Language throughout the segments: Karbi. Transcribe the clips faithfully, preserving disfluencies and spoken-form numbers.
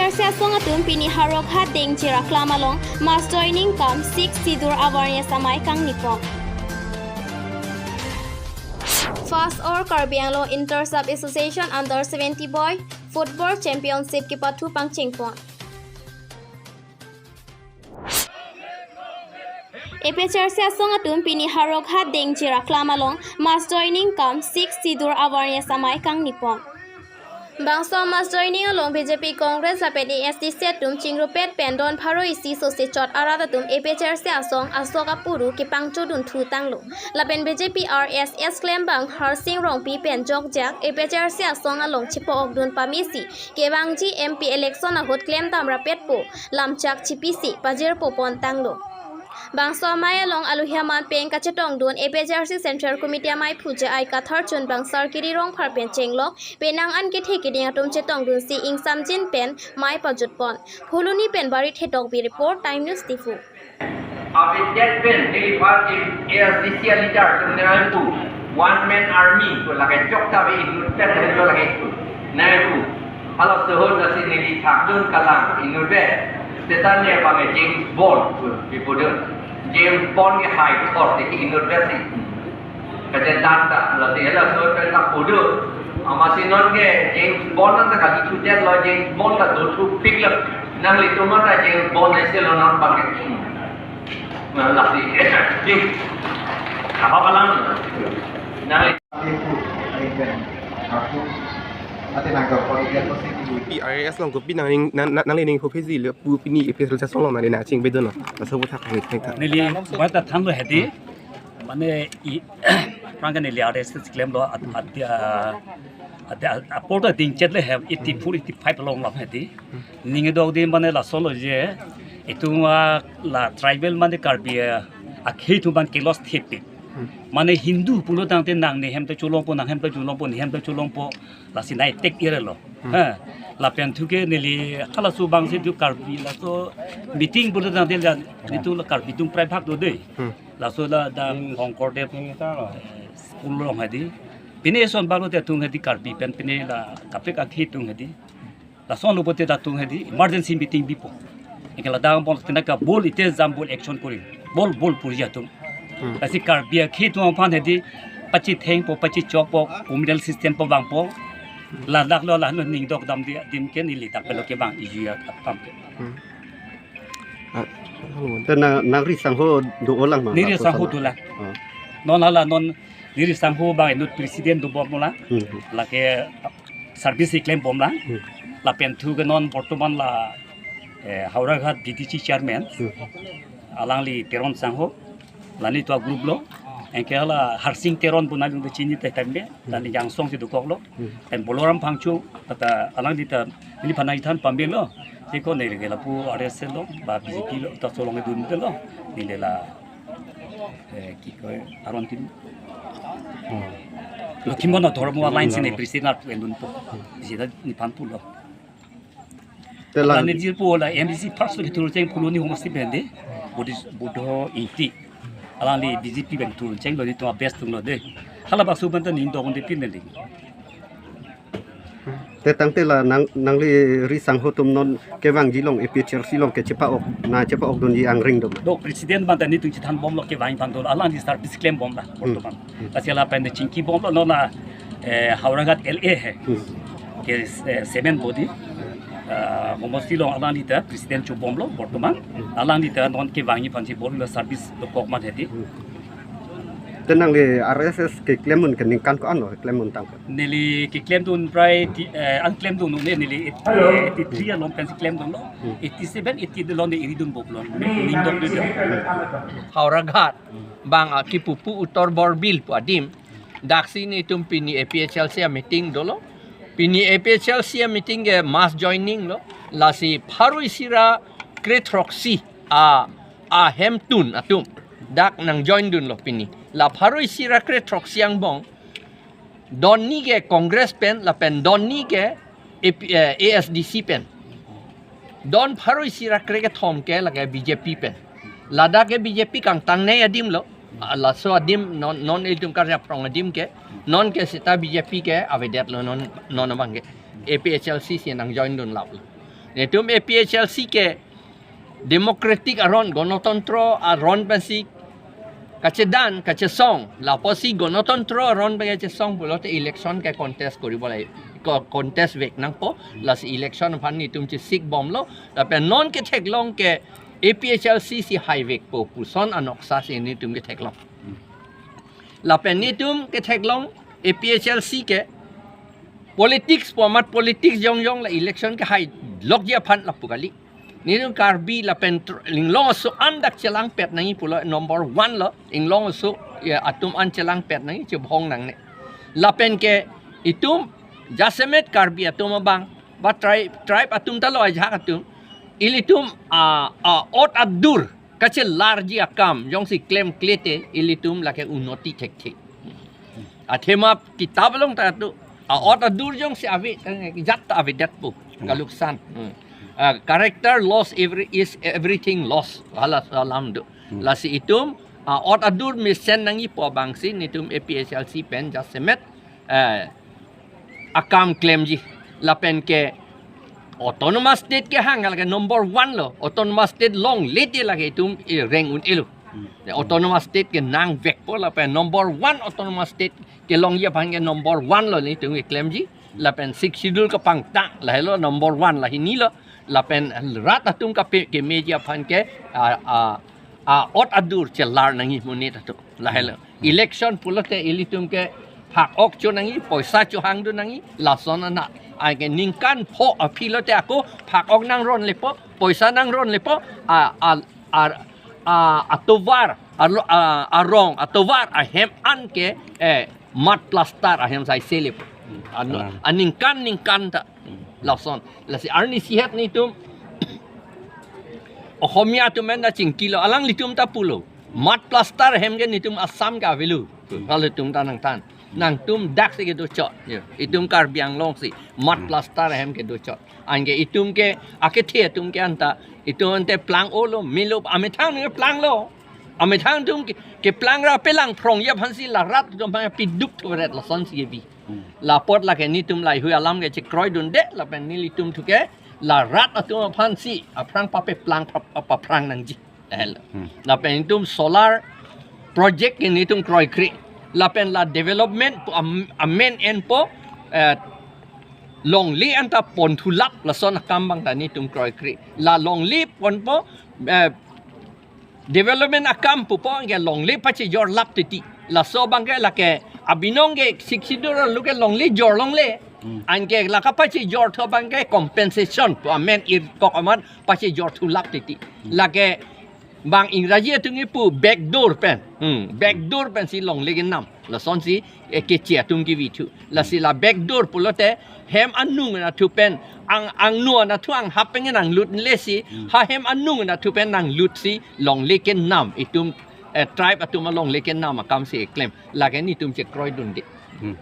Arsi asong atum pini Howraghat Dengchir aklam along mass joining cum Sikh Siddur awareness amei kangni pon. First All Karbi Anglong Inter Sub Association Under seventy Boy Football Championship kepathu pangcheng pon. A P H L C asong atum pini Howraghat Dengchir aklam along mass joining cum Sikh Siddur awareness amei kangni pon. Bangso mass joining along B J P, Congress lapen A S D C atum chingrupet pen don pharo isi sose chot arat atum A P H L C asong asok apuru kepangchodunthu tanglo. Lapen B J P R S S klembang Harsing Rongpi pen jokjak A P H L C asong along chepa-okdun pamesi kevangji M P election ahut klemdam rapetpo lamchak chipisi pajirpo pon tanglo. Bangso amei along alohi aman pen kachetongdun A P H L C Central Committee amei phu J I Kathar chunbang Sar Kiri Rongphar pen chenglok penang an kethe keding atum chetongdunsi ingsamjin pen mei pajut pon. Phuloni pen Barit Hedokbi report, Time News Diphu. Abidet pen neli party A S D C a leader atum nangpu one man army ko lake chokta be inut pen helo lake nangpu. Halaso ahut lasi neli thakdun kalang inut be. Setan ne bang James Bond ko bipudun. James Bond ke hai thor te inut be si. Kajetan ta lasi halaso pen ta pudu. Amatsi non ke James Bond ta kali chudet lo, James Bond ta dothu pik lo. Nanglitum ta James Bond ai se lo nang bang. Nah, lasi. Apa kalang? Nangli P R S along kopi nangning nang nang nangli ning kopi ji le pu pini A P H L C asong along nangli nangchingvedunlo. Laso aputhak nangli thek tha. Neli bata thanlo hedi. Mane i prangka neli R S S klemlo at at at at apor ta dingchet le hem eighty four eighty five along lam hedi. Ning edok di mane laso lo je itum la tribal mane Karbi akhei atum ban kelos thepi. Mane Hindu pulo tangte nang ne hem ta cholongpo, nang hem ta cholongpo, ne hem ta cholongpo, lasi nai tek ire lo. Ha, lapen thuke neli halaso bangsi tu Karbi laso meeting pulo tangte la nitu la Karbi atum prai bhag do de. Laso la dam Hongkor de school along hedi. Pine son balo te tung hedi Karbi pen pine la kaprek akhei tung hedi. Lason lo pote ta tung hedi emergency meeting bipo. Anke ladak bol tina ka bol ite jam bol action kori. Bol bol puri atum. Lasi Karbi akhei atum aphan hedi pachethengpo, pachechokpo, communal system po bangpo. Ladak lo la no ning dok dam di dim ke neli dak pelo kevang iju atam ke. Te nang nangri sangho do olang ma? Neri sangho dolang. Non hala non neri sangho bang inut president dobom molang. Lake service klembomlang. Lapen thuke non bortoman la eh, Howraghat B D C chairman. Alangli Teron sangho. Lani tua group lo. Anke hala Harsing Teron pun nangli chini te time be. Lani jangsong si dokok lo. Time Boloram Phangcho. Tata alangli ta neli phanai than pambe lo. Eko neli ke lapu R S S lo, ba B J P lo, ta solong dun lo. Neli la eh, ki koi aron tin. Lokhimon Dhormo Alliance ne president ar pu endunpo. Sida ni pampu lo. Te la neli jirpo la M D C first lo kitur cheng Phuloni homosti pen de. Buddhist Buddho Ingti. Alangli B J P pen tur cheng lo di to best tung lo de. Hala baksu pen ta ning dong de pin de. Te tangte la nang nangli ri sangho atum non kevangji along A P H L C along ke chepa-ok, na chepa-okdunji angring do. Do president ban ta nitu chethanbomlo kevang aphan do, alangli service klembomlang bortoman. Lasi lapen de chingkibomlo non la eh, Howraghat L A he. Ke eh, seven body. Ah, homosti along alangli ta president chobomlo bortoman. Alangli ta non kevangji aphan si bol lo service dokok ma hedi. Te nangli R S S keklem un ke ningkan ko-an lo klem un tang? Neli keklemdun prai ti eh, an klemdun ne neli eighty three along pen si klemdunlo. Eighty seven, eighty eight along ne iridunbomlo. Ning dok de. Howraghat bang akipupu Uttor Borbil pu adim. Daksi netum pini A P H L C a meeting dolo. Pini A P H L C a meeting ke mass joining lo. Lasi pharo isi ra kre throksi a ahemtun atum dak nangjoindunlo pini. La pharo isi ra kre throksi angbong don ni ke Congress pen lapen don ni ke A P, eh, A S D C pen. Don pharo isi ra kre kethom ke lake B J P pen. Ladak ke B J P kangtangnei adim lo. Ah, laso adim non non ilitum karya prong adim ke. Non ke seta B J P ke avedetlo non non abang ke. A P H L C si nangjoindun lap lo. Netum A P H L C ke democratic aron, gonotontro aron pensi kachedan, kachesong. Lapusi gonotontro aron pen kachesong pulote election ke contest koribo lai, ko-, contest vek nangpo. Lasi election aphan netum chesik bomlo. Lapen non ketheklong ke A P H L C si haivekpo puson anoksa si netum ketheklong. Lapen netum ketheklong A P H L C ke politics pu amat politics jongjong la election ke hailokji aphan lapu kali. Netum Karbi lapen tr-, inglong aso an dak chelangpet nangji pulo number one lo, inglong aso, ya, atum an chelangpet nangji, chebhong nangne. Lapen ke itum jasemet Karbi atum abang, ba tribe, tribe atum ta lo, ajahak atum, ilitum a, a, ot adur kachelarji akam jongsi klemkle te ilitum lake unnoti thekthe. Athema kitab along ta tu, a, ot adur jongsi ave, eh, jat ta avedetpo. Hmm. Kaluksan. Hmm. Ah, character loss every, is everything loss. Hala salam do. Hmm. Lasi itum, ah, ot adur mesen nangjipo abangsi netum A P H L C pen jasemet, eh, akam klemji. Lapen ke autonomous state ke hang lake number one lo. Autonomous state longle te lake itum, eh, reng un-elo. Hmm. Autonomous state ke nangvekpo lapen number one autonomous state kelongji aphan ke number one lo netum keklemji. Lapen Sixth Schedule kepangtang lahelo number one, lahinilo. Lapen rat atum kape kemeji aphan ke, a, a, a, ot adur chelar nangji monit atum. Lahelo. Hmm. Election pulote ilitum ke phak ok cho nangji, poisa chohangdun nangji, lason ana. Anke ningkan pho aphi lote ako phak ok nangronlepo, poisa nangronlepo, a, a, a, a, atovar, a, a, arong, atovar ahem an ke, eh, mud plaster ahem sai selepo. Ano, ah, aningkan ningkan ta. Lason. Lasi arni sihet netum Ohomia atum pen ta chingkilo, alanglitum ta pulo. Mud plaster ahem ke netum Assam ke avelo. Kalau itum ta nangthan. Nangtum dak si kedochot. Ya. Itum Karbi Anglong si. Mud, hmm, plaster ahem kedochot. Anke itum ke, akethe atum ke anta, itum ante plang-olo, melo, amethang ke planglo. Amethang atum ke, keplang ra pelang phrongji aphansi la rat atum aphan piduk thuret lason si kebi. Hmm. Lapot lake netum laheihui alam ke chekroidunde, lapen nelitum thu ke la rat atum aphansi aphrang papeplang pa-, pa-, paphrang nangji. Hel. Hmm. Lapen itum solar project ke netum kroikre. Lapen la development pu am-, amen enpo, eh, longle anta ponthulap lason akam abang ta netum kroikre. La longle ponpo, eh, development akam pupo anke longle pachejorlap titi. Laso abang ke lake abinong ke Sixth Schedule lo ke longle jorlongle. Hmm. Anke la kapachejorthu abang ke compensation pu amen irkok amat pachejorthulap titi. Hmm. Lake bang Ingraji atum kipu backdoor pen. Hmm, backdoor pensi longle kenam. Lasonsi, eh, keche atum kevithu. Lasi la backdoor pulote hem anung anatthu pen, ang, angno anatthu anghap pen nanglutle si, hmm, ha hem anung anatthu pen nanglutsi longle kenam itum, eh, tribe atum alongle kenam akamsi keklem. Lake netum chekroidunde. Hmm.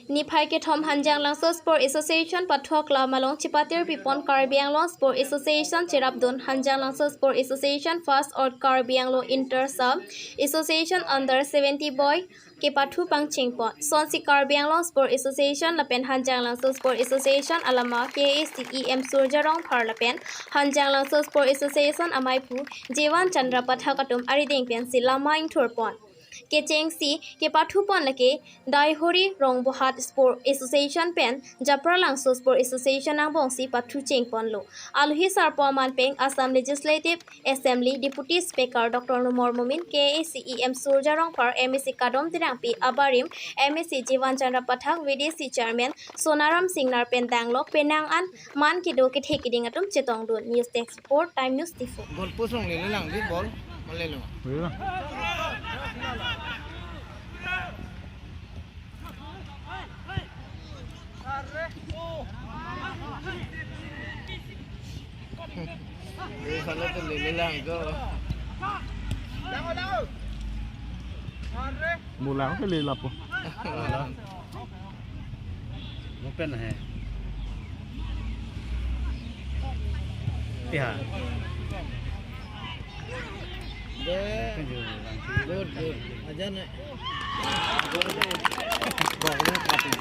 Niphai kethom Hanjanglangso Sport Association pathok lam along chepatir pipon Karbi Anglong Sport Association cherapdun Hanjanglangso Sport Association first or Karbi Anglong Inter Sub Association under seventy boy kepathu pangchengpon. Sonsi Karbi Anglong Sport Association lapen Hanjanglangso Sport Association alama K A C E M Surja Rongphar lapen Hanjanglangso Sport Association amaiphu Jeevan Chandra Pathak atum arideng pensi lama ingthurpon. Kechengsi kepathupon lake Daihori Rongbohat Sport Association pen Japralangso Sport Association angbongsi pathu chengponlo. Alohi sarpo aman pen Assam Legislative Assembly Deputy Speaker Doctor Numal Momin, K A C E M Surja Rongphar, M A C Kadom Terangpi abarim, M A C Jeevan Chandra Pathak, V D C Chairman Sonaram Singnar pen danglok penang an man kedo kethe keding atum chetongdun. News Desk Report, Time News Diphu. Golpus longle lang di ball. Malelo. Iya. Eh, sana tu lele lang ko. Bola ko lele lapo. Mo pen hai. Iya. Deh. Good, good. Aja nek. Good, good. Ball nya kapit.